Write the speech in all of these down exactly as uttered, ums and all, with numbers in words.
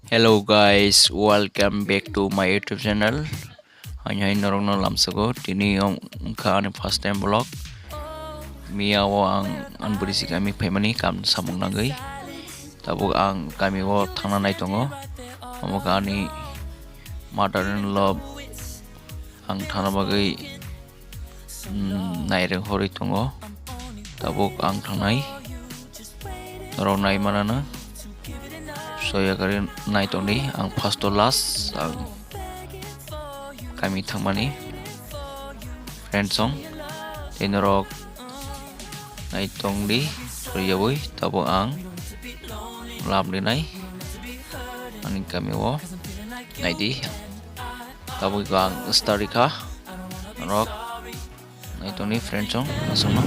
Hello guys, welcome back to my YouTube channel. Haino hai norokno lamsago, tini wng-, wngkha ani first time vlog. Miya o ang ani bwrwi si kami phaimani kam samung nangwi. Tabuk ang kami o thangna nai tongo. Omo khe ani mother in law ang thangna bagwi, mm, naireng horwi tongo. Tabuk ang thangnai. Norok nai manana. Soya gari nai tongdi. Ang first to last ang kami thangmani. Friend song. Tei norok nai tongdi. Soriyawi. Tabuk ang lamdi nai. Ani kami o naidi. Tabuk ang start rikha. Norok nai tongni friend song aswkno.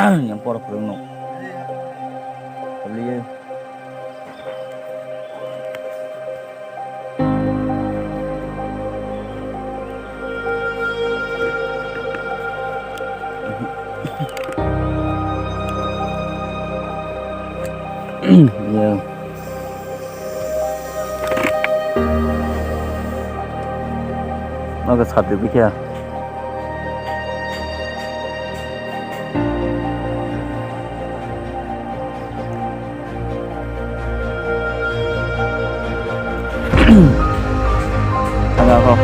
Yang poro phwrwngno. Liye. Ya. Nogo sadi bikya. Ada kok.